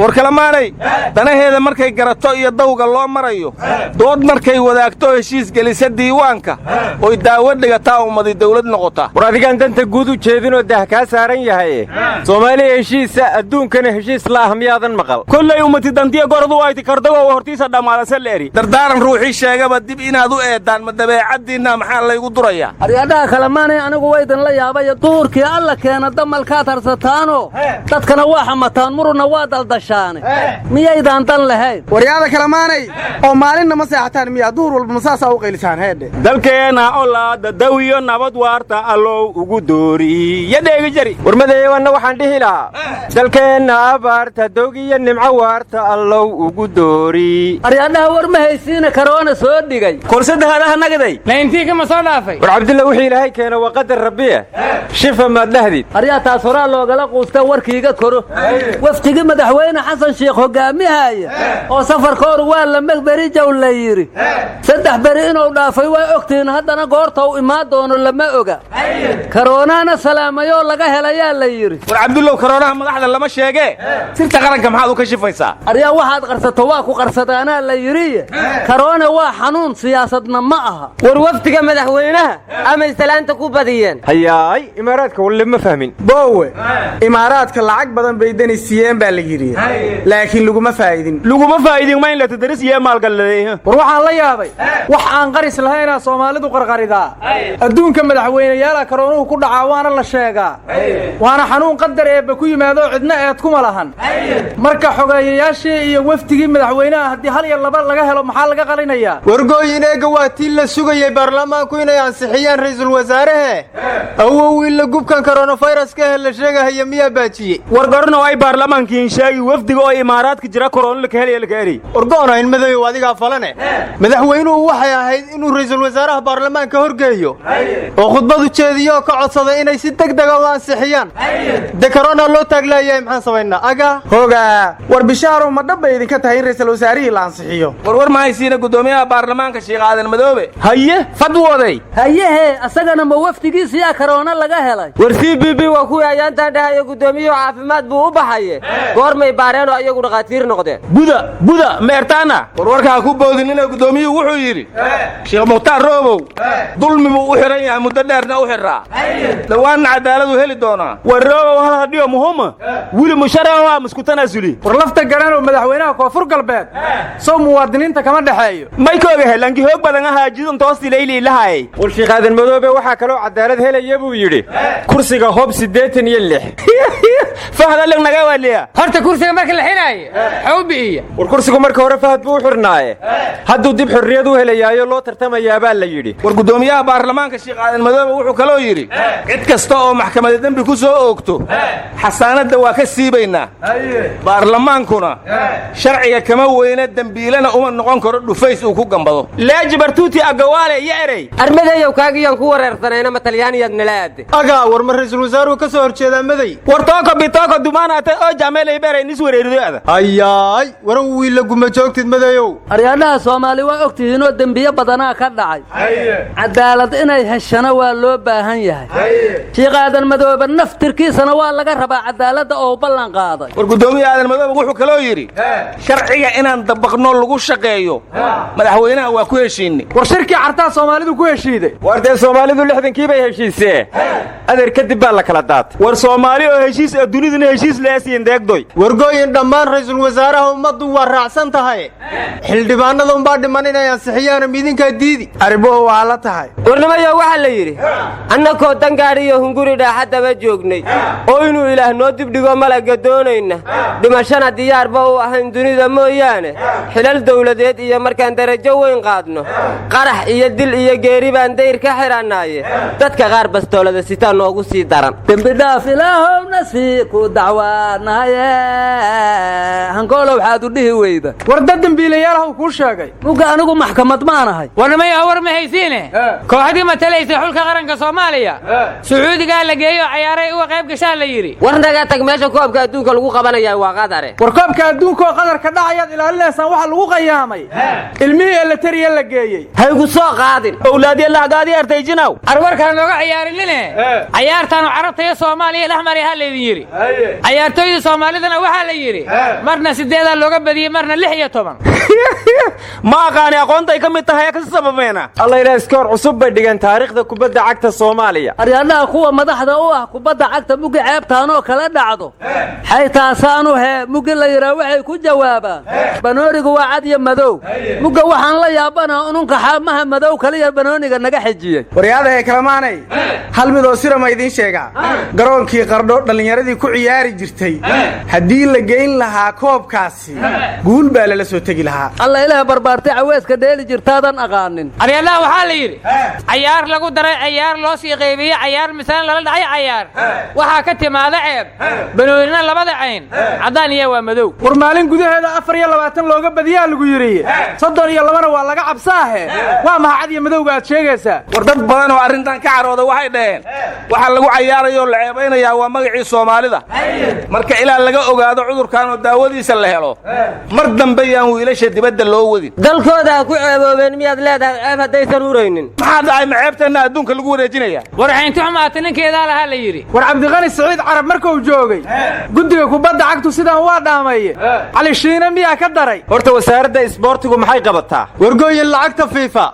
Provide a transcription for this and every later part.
War kalamaanay, danaheeda markay garato iyo dawga loo marayo, dood markay wadaagto, heshiis gelisa diiwaanka, oy daawo dhigataa, ummadi dawlad noqotaa. War adigaan danta guud u jeedinoo daah kaa saaran yahaye, Soomaaliya heshiisa, adduunkana heshiis la ah, miyaadan maqal? Kollay ummati dantiya gordu ayti kardago hortiisa dhammaadase leeri. Dardaaran ruuxii sheegaba dib inaad u eeddaan ma dabeecaddiinna? Maxaa laygu durayaa? Aryadhaha kalemaanay, anigu waydin la yaabaya. Duhurkii Alla keena damalkaad harsataanoo dadkana waa xamataan, muruna waa daldashaane, miyaydaan dan lahayn? Waryaada kalamaanay, oo maalinna ma seexataan miyaa? Duhur walba ma saasaa u qaylisaan, heedhe? Dalkeenna olaada dawiyo nabad waarta Allow ugu dooriya dheegi jari. Warmadeeyawanna waxaan dhihi lahaa: dalkeenna abaarta dogiyo nimco waarta Allow ugu doori. Aryadhaha, war ma haysiina karoona soo dhigay. Korsadahadaha nagaday. Nayntiinka ma soo dhaafay? War Cabdilla, wixii Ilaahay keena waa qadar Rabbiya, shifa maad dhahdid? Aryaa, taas horaa loogala quusta. Warkiiga koro, waftigii Madaxweyne Xasan Shiikh hogaamihaya oo safarkooru waa lama berijow la yidhi, 3 beri inuu dhaafay waa ogtihiin. Haddana goorta uu imaan doono lama oga. Karoonaana salaamayoo laga helayaa la yidhi. War Cabdullow, karoonaha madaxda lama sheegee, sirta qaranka maxaad u kashifaysaa? Aryaa, waxaad qarsato waa ku qarsadaanaa la yidhi. Karoona waa xanuun, siyaasadna ma aha. War wafdiga madaxweynaha amay salaanta ku badiyeen? Hayaay, Imaaraadka walle ma fahmin. Boowe, Imaaraadka lacag badan bay dani siiyeen baa la yidhi, laakiin laguma faa'idin. Laguma faa'idin ma in la tadaris iyo maalgaladay. War waxaan la yaabay, wax aan qaris lahaynaa Soomaalidu qarqaridaa. Adduunka madaxweyneyaala karoonuhu ku dhacaa, waana la sheegaa, waana xanuun qadar eebba ku yimaado, cidna eed kuma lahan. Marka xogeeyayaashii iyo wafdigii madaxweynaha haddii hal iyo laba laga helo, maxaa laga qarinayaa? Wargooyin eegga, waa tii la sugayey baarlamaanku inay ansixiyaan ra'iisul wasaarahe. Awow, ila gubkan koronafayraska he la sheegahaya miyaa baajiyey? War gorno ay baarlamaankiin sheegi wafdiga oo Imaaraadka jira koroona laka helaya laka eri. Wargoonayn madayow, adigaa falane. Madaxweynuhu waxay ahayd inuu ra'iisul wasaaraha baarlamaanka horgeeyo oo khudbad u jeediyo oo ka codsaday inay si deg dega u ansixiyaan. De korona loo taaglaayahay, maxaan samaynaa aga? Hogaa, war Bishaarow, ma dhab bay idinka tahay in ra'iisul wasaarihii la ansixiyo? War ma haysiina, guddoomiyaha baarlamaanka Sheekh Aadan Madoobe haye fadwooday. Hayehe, asagana ma wafdigiisiyaa karoona laga helay? War CBB waa kuwii ayaantaan dhahayo guddoomiyuhu caafimaad buu u baxaye, goormay baareenoo ayagu dhakhaatiir noqdeen? Buda buda meertaana. War warka ha ku boodinina. Guddoomiyuhu wuxuu yidhi Sheekh Mukhtaar Roobow dulmi buu u xidhan yahay, muddo dheerna u xidhaa, dhowaanna cadaaladu heli doonaa. War Roobow hal hadhiyo muhuma wili musharaha misku tanaasuli. War lafta garanoo madaxweynaha Koonfur Galbeed sow muwaadiniinta kama dhexeeyo? Maykooga helanki hoog badan ahaajidun toostilayli lahay. War Sheekh Aadan Madoobe waxaa kaloo cadaalad helaya buu yidhi kursiga Hob 86. Fahda lig naga waliya. Horta kursiga marka la xidhaayo xawbi iyo War kursigu marka hore Fahad buu u xirnaaye, hadduu dib xorriyad u helayaayo loo tartamayaa baa la yidhi. War guddoomiyaha baarlamaanka Sheekh Aadan Madoobe wuxuu kaloo yidhi cid kasta oo maxkamada dembi ku soo oogto xasaanadda waa ka siibaynaa, baarlamaankuna sharciga kama weyna, dembiilana uma noqon karo dhufays uu ku gambado. Leejibartuuti agawaale iyo erey. Armadeeyow, kaagiyaan ku wareersanayna, ma Talyaaniyaad nala aade? Agaa, war ma ra'iisul wasaaruhu ka soo horjeedaa maday? War tooko bitoko dumaanaata oo jameelay beeray nis wareerido ada. Hayaay, warow wiilla guma joogtid, madayow. Aryadhaha, Soomaali waa og tihiinoo dembiyo badanaa ka dhacay, cadaalad inay heshana waa loo baahan yahay. Shiikh Aadan Madoobe naftirkiisana waa laga rabaa cadaaladda oo ballan qaaday. War guddoomiye Aadan Madoobe wuxuu kaloo yidhi sharciga inaan dabaqno lagu shaqeeyo madaxweynaha waa ku heshiinay. War shirkii Cartaa Soomaalidu ku heshiiday. War dee Soomaalidu 60-kii bay heshiisee, adeer, kadib baa la kala daatay. War Soomaali oo heshiis ee duniduna heshiis leesiin deegdoy. Wargooyin, dhammaan ra'iisul wasaaraha ummaddu waa raacsan tahay, xildhibaanada unbaa dhiman inay ansixiyaan, midinkaa diidi. Arribuhu waa la tahay. Warnimayo, waxaa la yidhi annakoo dangaadhi iyo hunguri dhaaxaddaba joognay oo inuu Ilaah noo dibdhigo malagga doonayna, dhimashana diyaarba u ahayn dunida mooyaane, xilal dawladeed iyo markaan darajo weyn qaadno, qarax iyo dil iyo geeri baan dayr ka xidhannaaye, dadka qaar bastoolada sitaa noogu sii daran. Dembi dhaaf Ilaahowna sii ku dacwaanahaye, hangoolo waxaad u dhihi weyda. War dad dembiilayaalaha kuu sheegay. Mugga anigu maxkamad maanahay. Warnimayo, war ma haysiine, kooxdii matalaysay xulka qaranka Soomaaliya Sacuudigaa la geeyo, cayaaray uga qayb gashaa la yidhi. War naga tag, meesha koobka adduunka lagu qabanayaa waa Qadare. War koobka adduunka oo Qadarka dhacayaad ilaalinaysaan, waxa lagu qayaamay ilmihii Elatariya la geeyey. Haygu soo qaadin. Owlaadya lahgaadi artayjinaw. Arwarkaan nooga ciyaarinine, cayaartaanu Carabta iyo Soomaaliya dhex maray ha laydin yidhi. Cayaartooyda Soomaalidana waxaa la yidhi marna Marna 8-aa looga badiyey, marna 16. Ma aqaani, aqoontay ka mid tahay ka sababeena. Alla ilaa iskoor cusub bay dhigeen taariikhda kubadda cagta Soomaaliya. Aryaadhaha, kuwa madaxda u ah kubadda cagta mugi ceebtaanoo kala dhacdo xaytaasaanu hee mugi la yidhaah, waxay ku jawaabaan banoonigu waa cad iyo madow. Mugga waxaan la yaabanaha ununka xaamaha madow kaliya banooniga naga xejiyey. Waryaadahay kalamaanay, hal midoo sirama idiin sheegaa: garoonkii Qardho dhallinyaradii ku ciyaari jirtay haddii la geyn lahaa koobkaasi, guul baa lala soo tegi lahaa. Alla ilaah, barbaartay caweeska dheeli jirtaadan aqaanin. Aryaadhaha, waxaa la yidhi cayaar lagu daray cayaar, loo sii qaybiyey cayaar, misaan lala dhacay cayaar, waxaa ka timaada ceeb. Banoonina labada cayn caddaan iyo waa madow. War maalin gudaheeda 24 looga badiyaa lagu yidhi, 32-na waa laga cabsaahe, waa mahacad iyo madowga aad sheegaysaa? War dad badan oo arrintan ka carooda waxay dhaheen waxaa lagu cayaarayoo la ceebaynayaa waa magacii Soomaalida. Marka ilaa laga ogaado cudurkan oo daawadiisa la helo, mar dambe yaan wiilasha dibadda loo wadin. Dalkooda ha ku ceeboobeen miyaad leedahay, ceeb haddaysan huraynin? Maxaa dhacay? Ma ceebteenna adduunka lagu wareejinaya? War caynti xumaata ninkeedaa lahaa la yidhi. War Cabdiqani Siciid Carab markuu joogay guddiga kubadda cagtu sidaan waa dhaamaye, Cali Shiine miyaa ka daray? Horta wasaaradda isboortigu maxay qabataa? Wargooyin, lacagta FIFA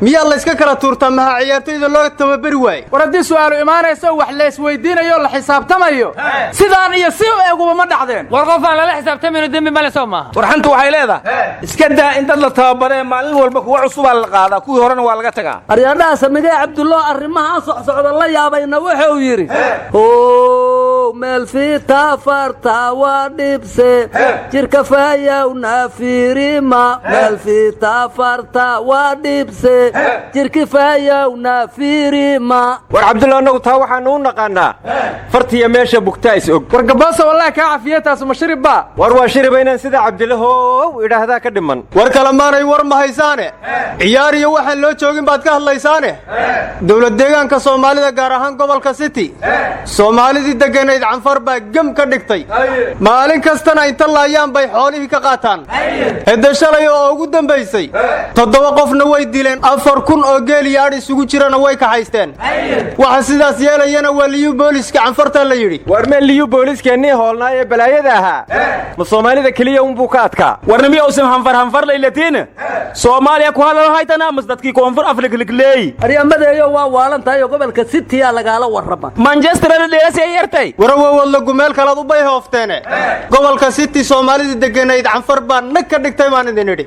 miyaa layska kala tuurtaa? Maha ciyaartoyda loo tababari waaye? War haddii su'aalu imaanayso, wax laysweydiinayo, la xisaabtamayo, sidaan iyo si u eguba ma dhacdeen. War qof aan lala xisaabtamayno dembi male, soo maaha? War xantu waxay leedahay iska daa in dad la tababaree, maalin walba kuwa cusubaa la qaadaa, kuwii horena waa laga tagaa. Aryaadhaha, Samigee Cabdullah arrimahaan socsocda la yaabayna wuxuu yidhi: "How meel fiita farta waa dhibse, jirka faayawna fiirima. Meel fiita farta waa dhibse, jirka faayawna fiirima." War Cabdulla, annagu taa waxaannu u naqaannaa fartiya meesha bugtaa is og. War Gaboosa, wallahi kaa cafiye, taasu ma shirib baa? War waa shiriba, inaan sida Cabdilla how idhaahdaa ka dhiman. War kalemaanay, war ma haysaane, ciyaar iyo waxaan loo joogin baad ka hadlaysaane. Dowlad deegaanka Soomaalida, gaar ahaan gobolka City, Soomaalidii degganayd Canfar baa gem ka dhigtay. Maalin kastana inta laayaan bay xoolihii ka qaataan. Hedde shalay oo ugu dambaysay 7 qofna way dileen, 4000 oo geel iyo adh isugu jirana way kaxaysteen. Waxa sidaas yeelayana waa Liyu Booliska Canfarta la yidhi. War meel Liyu Booliskeenii hoolnaa ee balaayada ahaa ma Soomaalida keliya unbuu ka adkaa? Warnimiya usan hanfar hanfar laylatiin Soomaaliya ku hadal haytana mas dadkii Koonfur Afrika likleey. Aryamadeeyo, waa waalan tahay oo gobolka Citya lagaala warrama. Manchester dheerasay yartay. Warawowadla gumeel kalaad u bay hoofteene, gobolka City Soomaalida degganayd Canfar baa nag ka dhigtay baan idin idhi.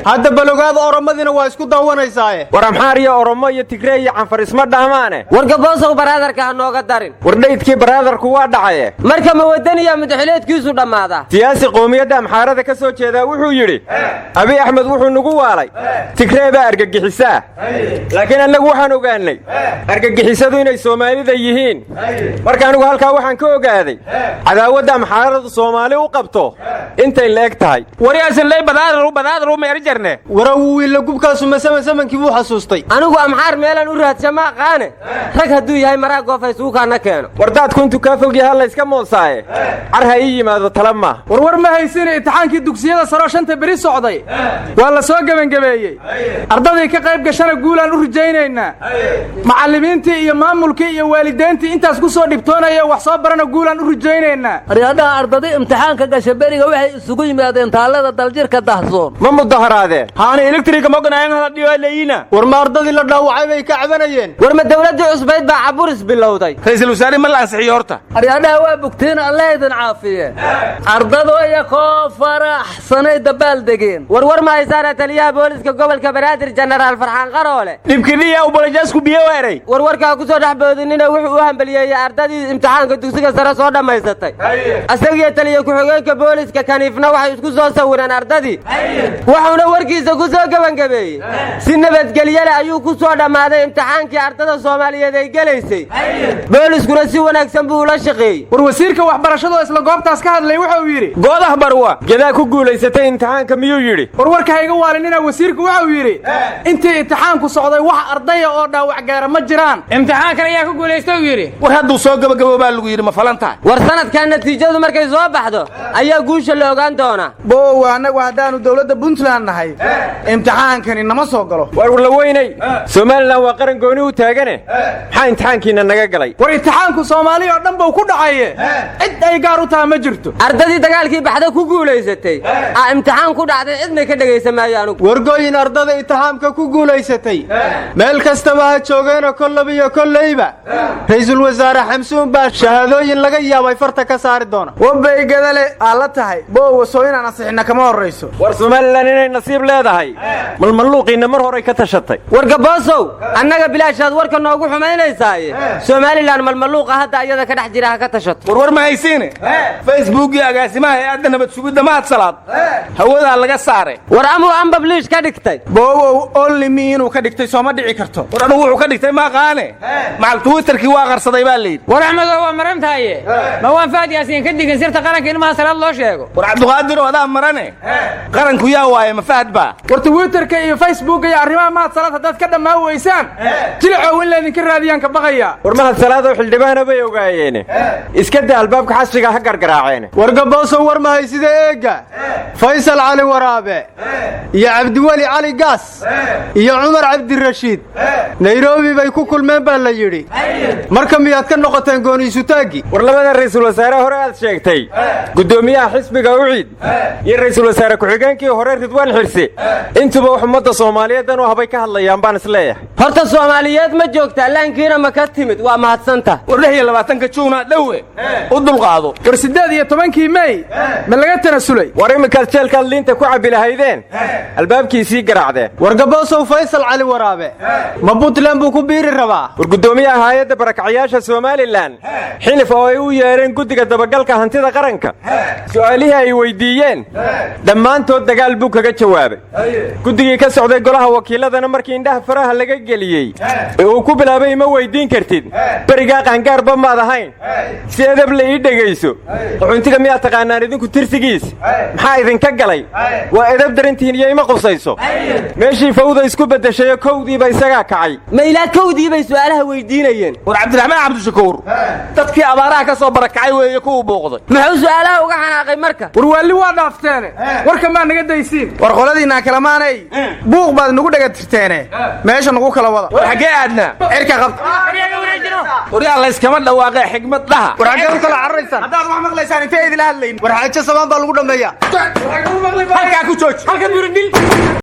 Hadda balogaada Oromadina waa isku daawanaysaaye. War Amxaar iyo Oromo iyo Tigree iyo Canfar isma dhaamaane. War Gaboosow, baraadarka ha nooga darin. War dhaydkii baraadarku waa dhacaye. Marka ma wadaniya mudaxileedkiisu dhammaadaa? Siyaasi qoomiyadda Amxaarada ka soo jeedaa wuxuu yidhi Abiy Axmed wuxuu nagu waalay Tigree baa argagixisaa, laakiin annagu waxaan ogaannay argagixisadu inay Soomaalida yihiin. Marka anigu halkaa waxaan ka ogaaday cadaawadda Amxaaradu Soomaali u qabto intay la eg tahay. Wariyaasan ley badaadaru badaadaru meeri jarne. Warawu wiilla gubkaasu masama samankii buu xasuustay. Anigu Amxaar meelaan u raadsa ma aqaane, rag hadduu yahay maraa goofa isugukaana keeno. War daadku intuu kaa fog yaha layska moosaaye, car ha ii yimaado tala maaha. War war ma haysina, imtixaankii dugsiyada saroo 5-ta beri socday waa la soo gebangabeeyey. Ardadii ka qayb gashana guulaan u rajaynaynaa. Macallimiintii iyo maamulkii iyo waalidayntii intaas ku soo dhibtoonaya wax soo barana guulaan u rajaynaynaa. Aryaadhaha, ardadi imtixaanka gasha beriga waxay isugu yimaadeen taallada Daljirka Dahsoon. Ma mudaharaadeen? Haana elektriga moganaayanhadhiyoaleeyina. War ma ardadii la dhaawacay bay ka cabanayeen? War ma dawladdii cusbayd baa caburis bilowday? Ra'iisul wasaare ma la ansixiyo horta? Aryaadhaha, waa bugtiin, alla idin caafiye. Ardadu iyakoo faraxsanay dabaal degeen. War war ma haysaana, taliyaha booliska gobolka Banaadir, Jenaraal Farxaan Qaroole, dhibkidhiya ubalajaasku biyo weeray. War warkaa ku soo dhex boodinina, wuxuu u hambaliyeeyey ardadii imtixaanka dugsiga sare soo dhammaysatay. Isagiyo taliya ku-xigeenka booliska Kaniifna waxay isku soo sawireen ardadii, wuxuuna warkiisa ku soo gebangabeeyey si nabadgelyale ayuu ku soo dhammaaday imtixaankii ardada Soomaaliyeed ay gelaysay, booliskuna si wanaagsan buu ula shaqeeyey. War wasiirka waxbarashadoo isla goobtaas ka hadlay wuxuu yidhi: Goodah barwa gedaa ku guulaysatay imtixaanka miyuu yidhi? War warka hayga waalinina, wasiirku wuxuu yidhi intii imtixaanku socday wax ardaya oo dhaawac gaara ma jiraan. Imtixaankan ayaa ku guulaysta uu yidhi. War hadduu soo gabagaboobaa lagu yidhi, ma falan tahay? War sanadkan natiijadu markay soo baxdo ayaa guusha la ogaan doonaa. Boowa, annagu haddaannu dowladda Puntland nahay, imtixaankani nama soo galo. War la weynay, Somalilan waa qaran gooni u taagane, maxaa imtixaankiina naga galay? War imtixaanku Soomaaliya oo dhan buu ku dhacaye, cid ay gaar u taha ma jirto. Ardadii dagaalkii baxda ku guulaysatay aa imtixaan ku dhacday, cidna ka dhegaysa maayo anugu. Wargooyin, ardada imtixaamka ku guulaysatay meel kastaba ha joogeenoo, kollaba iyo kollayba ra'iisul wasaare Xamsuun baa shahaadooyin laga yaabay farta ka saari doona. Wabay gadale aa la tahay. Boowa, soo inaan ansixinna kama horrayso? War Somalilan inay nasiib leedahay, malmalluuqiinna mar horay ka tashatay. War Gaboosow, annaga bilaashaad warka noogu xumaynaysaaye, Somalilan malmaluuqa hadda iyada ka dhex jira ha ka tashato. Warwar ma haysiine, Facebookii agaasimaha hay-adda nabad sugidda Mahad Salaad hawadaa laga saaray. War amuu unpublish ka dhigtay? Boowow, only me inuu ka dhigtay sooma dhici karto? War anugu wuxuu ka dhigtay maaqaane, macal Twitterkii waa qarsaday baa layidhi. War Axmedo, waa marantahaye, ma waan Fahad Yaasiin ka digin sirta qaranka in Mahad Salaad loo sheego? War Cabdiqaadir oo adaa marane, qaranku yaa waaye? Ma Fahad baa? War Twitterka iyo Facebooka iyo arrimaha Mahad Salaad haddaad ka dhammaan weysaan, Jilicow in laydinka raadiyaan ka baqayaa. War Mahad Salaadoo xildhibaana bay ogaayeene, iska daa albaabka xasriga ha gargaraaceene. War Gaboosow, war mahay sida eegga Faysal Cali Waraabe iyo Cabdiweli Cali Gaas iyo Cumar Cabdirashiid Nairobi bay ku kulmeen baa la yidhi. Marka miyaad ka noqoteen gooniisutaaggii? War labada ra'iisul wasaare hore aad sheegtay, guddoomiyaha xisbiga UCID iyo ra'iisul wasaare ku-xigeenkii hore Ridwaan Xirse, intuba wax ummadda Soomaaliyeed dan u habay ka hadlayaan baan isleeyahay. Horta Soomaaliyeed ma joogtaa? Laankiina ma ka timid? Waa mahadsanta. War 26-ka Juuna dhowe, u dulqaado. War 18-kii Mey ma laga tanasulay? War iminkaad jeelkaad liinta ku cabbi lahaydeen albaabkiisii garaacdeen. War Gaboosow, Faysal Cali Waraabe ma Puntland buu ku biiri rabaa? War guddoomiyaha haayadda barakacyaasha Somalilan Xilif oo ay u yeedheen guddiga dabagalka hantida qaranka, su'aalihii ay weyddiiyeen dhammaantood dagaal buu kaga jawaabay. Guddigii ka socday golaha wakiiladana markii indhaha faraha laga geliyey ee uu ku bilaabay "Ima weyddiin kartid, berigaa qaangaarba maad ahayn, si edab la ii dhegayso, qaxoontiga miyaad taqaanaan idinku tirsigiis, maxaa idinka galay, waa edab darantihiin iyo ima qusayso", meeshii fawda isku beddeshayo, kowdiiba isagaa kacay. Ma ilaa kowdii bay su'aalaha weydiinayeen? War Cabdiraxmaan Cabdishakuur dadkii abaaraha ka soo barakacay weeye kuwuu booqday. Muxuu su'aalaha uga xanaaqay marka? War waalli waa dhaafteene, warka maa naga daysiin? War qoladiinaa kalamaanay, buuq baad nagu dhaga tirteene, meesha nagu kala wada. War xaggee aadnaa? Cirka qabta. Waryaa, layskama dhawaaqee, xigmad dhaha. War xaggee u kala cararaysaan? Haddaad wax maqlaysaan, intee idila hadlayn. War xaajo sabaan baa lagu dhammeeyaa. Halkaa ku jooji. Halka buridil.